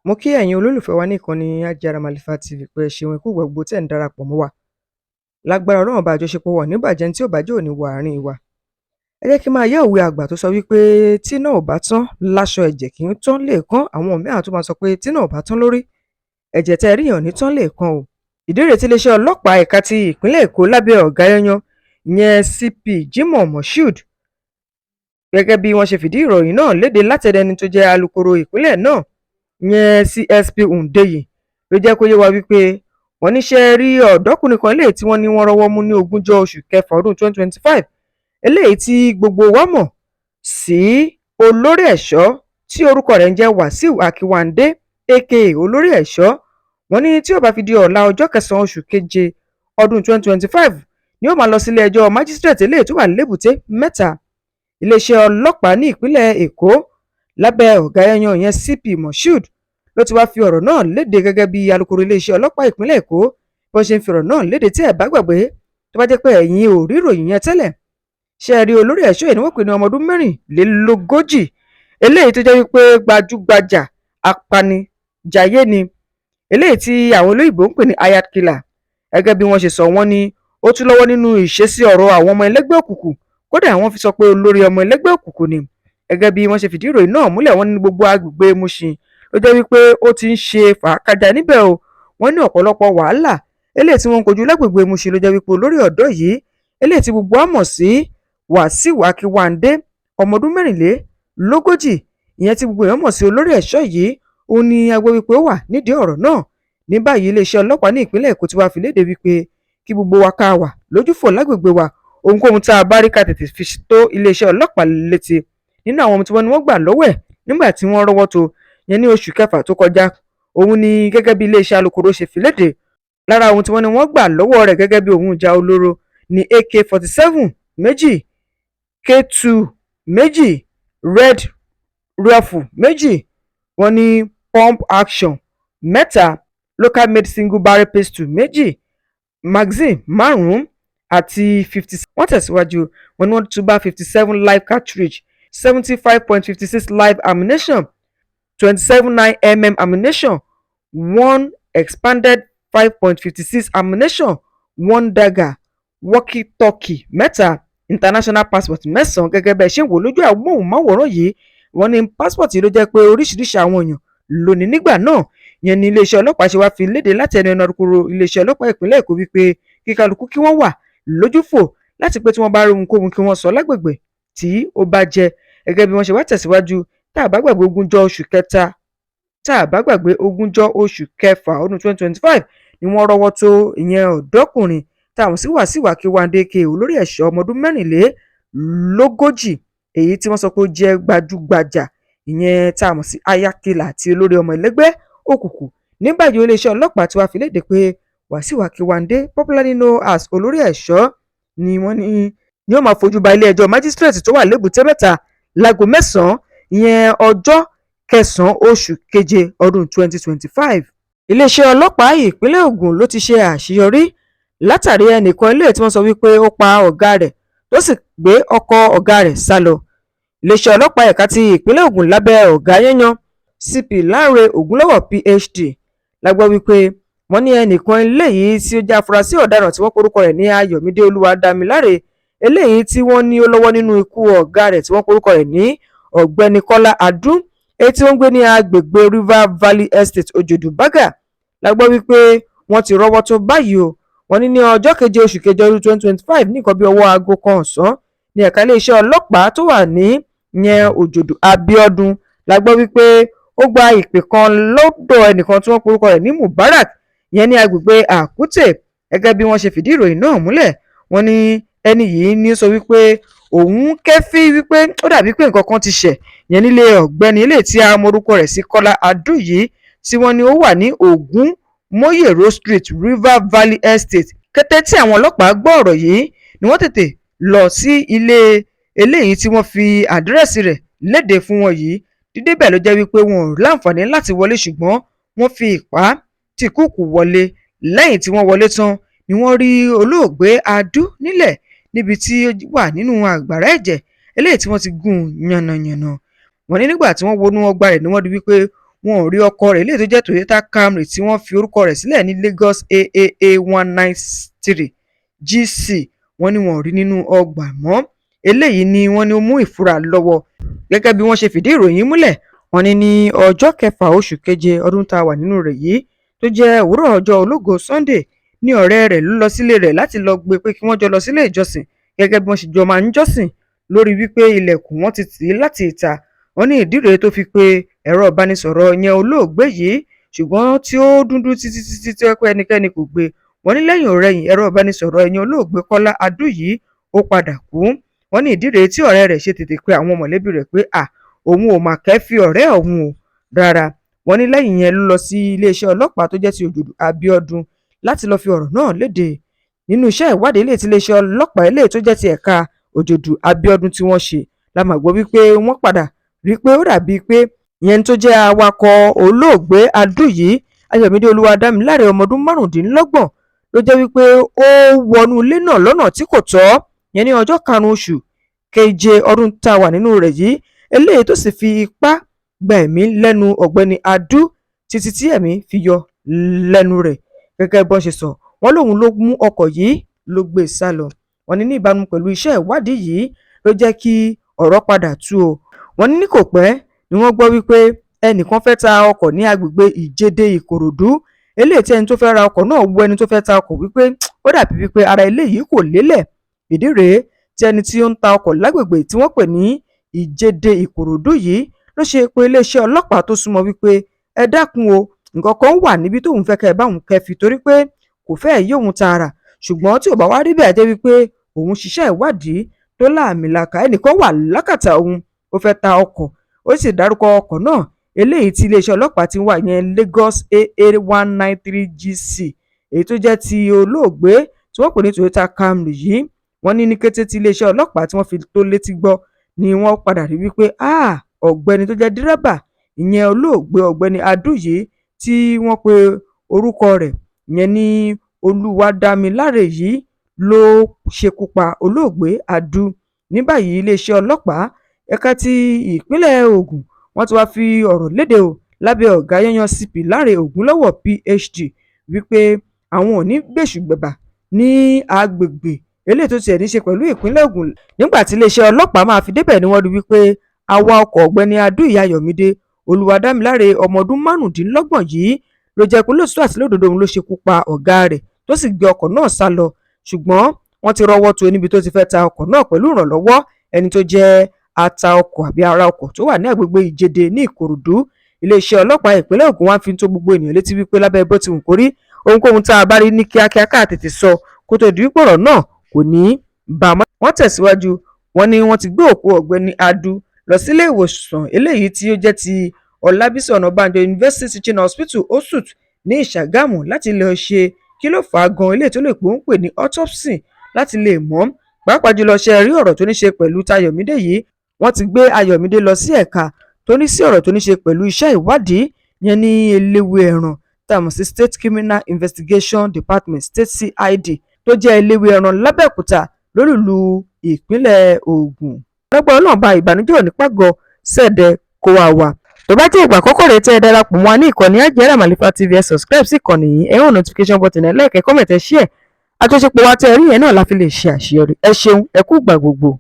Mo kí ẹ̀yin olólùfẹ́ wa ní ìkànnì Ajiara Malifa TV pé ẹ ṣeun, ẹ kú gbogbo tẹ̀ ń darapọ̀ mọ́ wa. Lágbára Ọlọ́run bá, àjọṣepọ̀ wa ò ní bàjẹ́, tí ò bàjẹ́ ò ní wọ àárín wa. Ẹ jẹ́ kí n máa yá òwe àgbà tó sọ wípé tíná ò bá tán láṣọ, ẹ̀jẹ̀ kì í tán lẹ́ẹ̀kan. Àwọn mìíràn tó máa sọ pé tíná ò bá tán lórí, ẹ̀jẹ̀ tẹ́ ẹ rí yẹn ò ní tán lẹ́ẹ̀kan o. Ìdí rèé tí iléeṣẹ́ ọlọ́pàá ẹ̀ka ti ìpínlẹ̀ Èkó lábẹ́ ọ̀gá yanyan, ìyẹn CP Jimoh Moshood, gẹ́gẹ́ bí wọ́n ṣe fìdí ìròyìn náà léde látẹnu ẹni tó jẹ́ alūkkóró ìpínlẹ̀ náà, ìyẹn CSP Hundeyin, ló jẹ́ kó yé wa wípé wọ́n níṣẹ́ rí ọ̀dọ́kùnrin kan eléyìí tí wọ́n ní wọ́n rọ́wọ́ mú ní ogúnjọ́ oṣù kẹfà ọdún 2025, eléyìí tí gbogbo wa mọ̀ sí Olórí Ẹ̀ṣọ́, tí orúkọ rẹ̀ ń jẹ́ Wàsíù Akínwándé, aka Olórí Ẹ̀ṣọ́. Wọ́n ní tí ó bá fi di ọ̀la, ọjọ́ kẹsàn-án oṣù keje ọdún 2025, ni ó máa lọ sílé ẹjọ́ májísrèètì eléyìí tó wà lẹ́bùté Mẹ́ta. Iléeṣẹ́ ọlọ́pàá ní ìpínlẹ̀ Èkó lábẹ́ ọ̀gá yanyan, ìyẹn CP Moshood, ló ti wáá fi ọ̀rọ̀ náà léde gẹ́gẹ́ bí alūkkóró iléeṣẹ́ ọlọ́pàá ìpínlẹ̀ Èkó bó ṣe ń fi ọ̀rọ̀ náà léde. Tí ẹ̀ bá gbàgbé, tó bá jẹ́ pé ẹ̀yin ò rí ìròyìn yẹn tẹ́lẹ̀, ṣe rí Olórí Ẹ̀ṣọ́ yìí ni wọ́n pè ní ọmọ ọdún 44, eléyìí tó jẹ́ wípé gbajúgbajà apanijayé ni, eléyìí tí àwọn olóyìnbó ń pè ní hired killer. Gẹ́gẹ́ bí wọ́n ṣe sọ, wọ́n ní ó tún lọ́wọ́ nínú ìṣesí ọ̀rọ̀ àwọn ọmọ ẹlẹ́gbẹ́ òkùnkùn. Kódà, wọ́n fi sọ pé olórí ọmọ ẹlẹ́gbẹ́ òkùnkùn ni. Gẹ́gẹ́ bí wọ́n ṣe fìdí ìròyìn náà múlẹ̀, wọ́n ní gbogbo agbègbè Mushin ló jẹ́ wípé ó ti ń ṣe fàákájà níbẹ̀ o. Wọ́n ní ọ̀pọ̀lọpọ̀ wàhálà eléyìí tí wọ́n ń kojú lágbègbè Mushin ló jẹ́ wípé olórí ọ̀dọ́ yìí, eléyìí tí gbogbo wa mọ̀ sí Wàsíù Akínwándé, ọmọ ọdún 44, ìyẹn tí gbogbo èèyàn mọ̀ sí Olórí Ẹ̀ṣọ́ yìí, òun ni a gbọ́ wípé ó wà nídìí ọ̀rọ̀ náà. Ní báyìí, iléeṣẹ́ ọlọ́pàá ní ìpínlẹ̀ Èkó ti wá fi léde wípé kí gbogbo wa ká wà lójúfò lágbègbè wa, ohunkóhun tá a bá rí, ká tètè fi tó iléeṣẹ́ ọlọ́pàá létí. Nínú àwọn ohun tí wọ́n ní wọ́n gbà lọ́wọ́ ẹ̀ nígbà tí wọ́n rọ́wọ́ tó yẹn ní oṣù kẹfà tó kọjá, òun ni gẹ́gẹ́ bí iléeṣẹ́ alūkkóró ṣe fi léde, lára ohun tí wọ́n ní wọ́n gbà lọ́wọ́ rẹ̀ gẹ́gẹ́ bí ohun ìjà olóró ní AK-47 méjì, K2 méjì, red rifle méjì, wọ́n ní pump action mẹ́ta, local made single barrel pistol méjì, magazine márùn-ún àti 50. Wọ́n tẹ̀síwájú, wọ́n ní wọ́n tún bá 57 live cartridge, 75.56 live ammunition, 27 9 mm ammunition, one expanded 5.56 ammunition, one dagger, walkie-talkie mẹ́ta, international passport mẹ́sàn-án. Gẹ́gẹ́ bẹ́ẹ̀ ṣe ń wò lójú àmóhùnmáwòrán yìí, wọ́n ní passport yìí ló jẹ́ pé oríṣiríṣi àwọn èèyàn ló ní nígbà náà. Yẹn ní iléeṣẹ́ ọlọ́pàá ṣe wá fi léde láti ẹnu alūkkóró iléeṣẹ́ ọlọ́pàá ìpínlẹ̀ Èkó wípé kí kálukú kí wọ́n wà lójúfò láti pé tí wọ́n bá rí ohunkóhun, kí wọ́n sọ lágbègbè tí ó bá jẹ́. Gẹ́gẹ́ bí wọ́n ṣe wá tẹ̀síwájú, tá a bá gbàgbé, ogúnjọ́ oṣù kẹta, tá a bá gbàgbé, ogúnjọ́ oṣù kẹfà ọdún 2025 ni wọ́n rọ́wọ́ tó ìyẹn ọ̀dọ́kùnrin tá a mọ̀ sí Wàsíù Akínwándé aka Olórí Ẹ̀ṣọ́, ọmọ ọdún 44, èyí tí wọ́n sọ pé ó jẹ́ gbajúgbajà, ìyẹn tá a mọ̀ sí hired killer àti olórí ọmọ ẹlẹ́gbẹ́ òkùnkùn. Ní báyìí, iléeṣẹ́ ọlọ́pàá ti wá fi léde pé Wàsíù Akínwándé, popularly known as Olórí Ẹ̀ṣọ́, ni wọ́n ní yóò máa fojú ba ilé-ẹjọ́ májísrèètì tó wà lẹ́bùté Mẹ́ta láago 9, ìyẹn ọjọ́ kẹsàn-án oṣù keje ọdún 2025. Iléeṣẹ́ ọlọ́pàá ìpínlẹ̀ Ogun ló ti ṣe àṣeyọrí látàrí ẹnìkan eléyìí tí wọ́n sọ wípé ó pa ọ̀gá rẹ̀, tó sì gbé ọkọ̀ ọ̀gá rẹ̀ sá lọ. Iléeṣẹ́ ọlọ́pàá ẹ̀ka ti ìpínlẹ̀ Ogun lábẹ́ ọ̀gá yanyan CP Lánrẹ Ògúnlọ́wọ̀ PhD la gbọ́ wípé wọ́n ní ẹnìkan eléyìí tí ó jẹ́ afurasí ọ̀daràn tí wọ́n porúkọ rẹ̀ ní Ayọ̀mídé Olúwadámiláre, eléyìí tí wọ́n ní ó lọ́wọ́ nínú ikú ọ̀gá rẹ̀ tí wọ́n porúkọ rẹ̀ ní Ọ̀gbẹ́ni Kọ́lá Adún, èyí tí ó ń gbé ní agbègbè River Valley Estate, Òjòdú Bágà, la gbọ́ wípé wọ́n ti rọ́wọ́ tó báyìí o. Wọ́n ní ní ọjọ́ keje oṣù kejì ọdún 2025, ní nǹkan bíi ọwọ́ aago 1 ọ̀sán, ní ẹ̀ka iléeṣẹ́ ọlọ́pàá tó wà ní ìyẹn Òjòdú Abiodun la gbọ́ wípé ó gba ìpè kan lọ́dọ̀ ẹnìkan tí wọ́n porúkọ rẹ̀ ní Mubarak, ìyẹn ní agbègbè Àkútè. Gẹ́gẹ́ bí wọ́n ṣe fìdí ìròyìn náà múlẹ̀, wọ́n ní ẹni yìí ní sọ wípé òun kẹ́fí wípé ó dàbí pé nǹkan kan ti ṣẹ̀ yẹn nílé ọ̀gbẹ́ni eléyìí tí a mọ orúkọ rẹ̀ sí Kọ́lá Adú yìí, tí wọ́n ní ó wà ní Ògúnmóyèrò Street, River Valley Estate. Kété tí àwọn ọlọ́pàá gbọ́ ọ̀rọ̀ yìí ni wọ́n tètè lọ sí ilé eléyìí tí wọ́n fi àdírẹ́sì rẹ̀ léde fún wọn yìí. Dídébẹ̀ ló jẹ́ wípé wọn ò láǹfààní láti wọlé, ṣùgbọ́n wọ́n fi ipá tìkúùkù wọlé. Lẹ́yìn tí wọ́n wọlé tán ni wọ́n rí olóògbé Adu nílẹ̀ níbi tí ó wà nínú àgbàrá ẹ̀jẹ̀ eléyìí tí wọ́n ti gún un yánnayànna. Wọ́n ní nígbà tí wọ́n wọnú ọgbà rẹ̀ ni wọ́n rí wípé Wọn ò rí ọkọ̀ rẹ̀ eléyìí tó jẹ́ Toyota Camry tí wọ́n fi orúkọ rẹ̀ sílẹ̀ ní Lagos AAA 193 GC. Wọ́n ní wọn ò rí nínú ọgbà mọ́. Eléyìí ni wọ́n ní ó mú ìfura lọ́wọ́. Gẹ́gẹ́ bí wọ́n ṣe fìdí ìròyìn múlẹ̀, wọ́n ní ní ọjọ́ kẹfà oṣù keje ọdún tá a wà nínú rẹ̀ yìí, tó jẹ́ òwúrọ̀ ọjọ́ ológo Sunday, ní ọ̀rẹ́ rẹ̀ ló lọ sílé rẹ̀ láti lọ gbé pé kí wọ́n jọ lọ sílé ìjọsìn gẹ́gẹ́ bí wọ́n ṣe jọ máa ń jọ́sìn, lórí wípé ilẹ̀kùn wọn ti tì í láti ìta. Wọ́n ní ìdí rèé tó fi pe ẹ̀rọ ìbánisọ̀rọ̀ yẹn olóògbé yìí, ṣùgbọ́n tí ó dúndún títí títí tí pé ẹnikẹ́ni kò gbé. Wọ́n ní lẹ́yìn ọ̀rẹyìn, ẹ̀rọ ìbánisọ̀rọ̀ ẹ̀yìn olóògbé Kọ́lá Adú yìí ó padà kú. Wọ́n ní ìdí rèé tí ọ̀rẹ́ rẹ̀ ṣe tètè pe àwọn mọ̀lẹ́bí rẹ̀ pé à òun ò mà kẹ́fì ọ̀rẹ́ òun o rárá. Wọ́n ní lẹ́yìn yẹn ló lọ sí iléeṣẹ́ ọlọ́pàá tó jẹ́ ti Òjòdú Abíọ́dún láti lọ́ọ́ fi ọ̀rọ̀ náà léde. Nínú iṣẹ́ ìwádìí eléyìí tí iléeṣẹ́ ọlọ́pàá eléyìí tó jẹ́ ti ẹ̀ka Òjòdú Abíọ́dún tí wọ́n ṣe, la máa gbọ́ wípé wọ́n padà rí i pé ó dàbíi pé ìyẹn tó jẹ́ awakọ̀ olóògbé Adú yìí, Ayọ̀mídé Olúwadámiláre, ọmọ ọdún 25, ló jẹ́ wípé ó wọnú ilé náà lọ́nà tí kò tọ́ yẹn ní ọjọ́ 5 oṣù keje ọdún tá a wà nínú rẹ̀ yìí, eléyìí tó sì fi ipá gba ẹ̀mí lẹ́nu ọ̀gbẹ́ni Adú títí tí ẹ̀mí fi yọ lẹ́nu rẹ̀. Gẹ́gẹ́ bọ́n ṣe sọ, wọ́n lóun ló mú ọkọ̀ yìí ló gbé e sá lọ. Wọ́n ní ní ìbámu pẹ̀lú iṣẹ́ ìwádìí yìí ló jẹ́ kí ọ̀rọ̀ padà tú o. Wọ́n ní ní kò pẹ́ ni wọ́n gbọ́ wípé ẹnìkan fẹ́ ta ọkọ̀ ní agbègbè Ìjẹdẹ Ìkòròdú, eléyìí tí ẹni tó fẹ́ ra ọkọ̀ náà wo ẹni tó fẹ́ ta ọkọ̀ wípé ó dàbí wípé ara eléyìí kò lélẹ̀. Ìdí rèé tí ẹni tí ó ń ta ọkọ̀ lágbègbè tí wọ́n pè ní Ìjẹdẹ Ìkòròdú yìí ló ṣe pé iléeṣẹ́ ọlọ́pàá tó súnmọ́ wípé ẹ dákun o, nǹkan kan wà níbi tóun fẹ́ kẹ́ ẹ bá òun kẹ́fì torí pé kò fẹ́ẹ̀ yé òun tààrà, ṣùgbọ́n tí ò bá wá rí bẹ́ẹ̀, jẹ́ wípé òun ṣiṣẹ́ ìwádìí tó láàmìlàaka, ẹnìkan wà lákàtà òun, ó fẹ́ ta ọkọ̀, ó sì dárúkọ ọkọ̀ náà eléyìí tí iléeṣẹ́ ọlọ́pàá ti ń wà yẹn, Lagos AA 193 GC, èyí tó jẹ́ ti olóògbé tí wọ́n pè ní Toyota Camry yìí. Wọ́n ní ní kété tí iléeṣẹ́ ọlọ́pàá tí wọ́n fi tó létí gbọ́ ni wọ́n padà rí wípé ọ̀gbẹ́ni tó jẹ́ dírẹ́bà ìyẹn olóògbé ọ̀gbẹ́ni Adú yìí tí wọ́n pe orúkọ rẹ̀ ìyẹn ní Olúwadámiláre yìí ló ṣekú pa olóògbé Adú. Ní báyìí, iléeṣẹ́ ọlọ́pàá ẹ̀ka ti ìpínlẹ̀ Ògùn wọ́n ti wáá fi ọ̀rọ̀ lédè o lábẹ́ ọ̀gá yanyan CP Láre Ògúnlọ́wọ̀ PhD wípé àwọn ò ní gbèṣùgbẹ̀bà ní agbègbè eléyìí tó tiẹ̀ ní í ṣe pẹ̀lú ìpínlẹ̀ Ògùn. Nígbà tí iléeṣẹ́ ọlọ́pàá máa fi débẹ̀ ni wọ́n rí wípé awakọ̀ ọ̀gbẹ́ni Adú Ayọ̀mídé Olúwadámiláre, ọmọ ọdún 25 yìí, ló jẹ́ pé lóòótọ́ àti lódodo òun ló ṣekú pa ọ̀gá rẹ̀ tó sì gbé ọkọ̀ náà sá lọ, ṣùgbọ́n wọ́n ti rọ́wọ́ tó níbi tó ti fẹ́ ta ọkọ̀ náà pẹ̀lú ìrànlọ́wọ́ ẹni tó jẹ́ ata ọkọ̀ àbí ará ọkọ̀ tó wà ní agbègbè Ìjẹdẹ ní Ìkòròdú. Iléeṣẹ́ ọlọ́pàá ìpínlẹ̀ Ògùn wá fi ń tó gbogbo ènìyàn létí wípé lábẹ́ bó ti wù kó rí, ohunkóhun tá a bá rí ní kíákíá ká tètè sọ kó tó di wípé ọ̀rọ̀ náà kò ní bá a mọ́. Wọ́n tẹ̀síwájú, wọ́n ní wọ́n ti gbé òkú ọ̀gbẹ́ni Adu lọ sílé ìwòsàn eléyìí tí ó jẹ́ ti Ọlábísí Ọ̀nàbànjọ University Teaching Hospital OSUTH ní Ìṣàgámù láti lọ́ọ́ ṣe kí ló fà á gan eléyìí tó lè pé ó ń pè ní autopsy láti lè mọ̀. Pàápàá jùlọ, ṣe rí ọ̀rọ̀ tó ní ṣe pẹ̀lú Tayọ̀mídé yìí, wọ́n ti gbé Ayọ̀mídé lọ sí ẹ̀ka tó ní sí ọ̀rọ̀ tó ní ṣe pẹ̀lú iṣẹ́ ìwádìí yẹn ní eléwé ẹran tá a mọ̀ sí State Criminal Investigation Department, State CID, tó jẹ́ eléwé ẹran lábẹ́òkúta, lólùlù ìpínlẹ̀ Ògùn. Lọ́gbọ́n náà bá ìbànújẹ́ òní pàgọ́ sẹ̀dẹ̀ kó wá wà. Tó bá jẹ́ ìgbà àkọ́kọ́ rẹ̀ tẹ́ ẹ darapọ̀ mọ́ wa ní ìkànnì Àjẹrà Màlífà TV, ẹ subscribe sí ìkànnì yìí, ẹ hàn notification button, ẹ like, ẹ comment, ẹ share. Àjọṣepọ̀ wa tẹ́ ẹ rí yẹn náà la fi lè ṣe àṣeyọrí. Ẹ ṣeun, ẹ kú ìgbà gbogbo.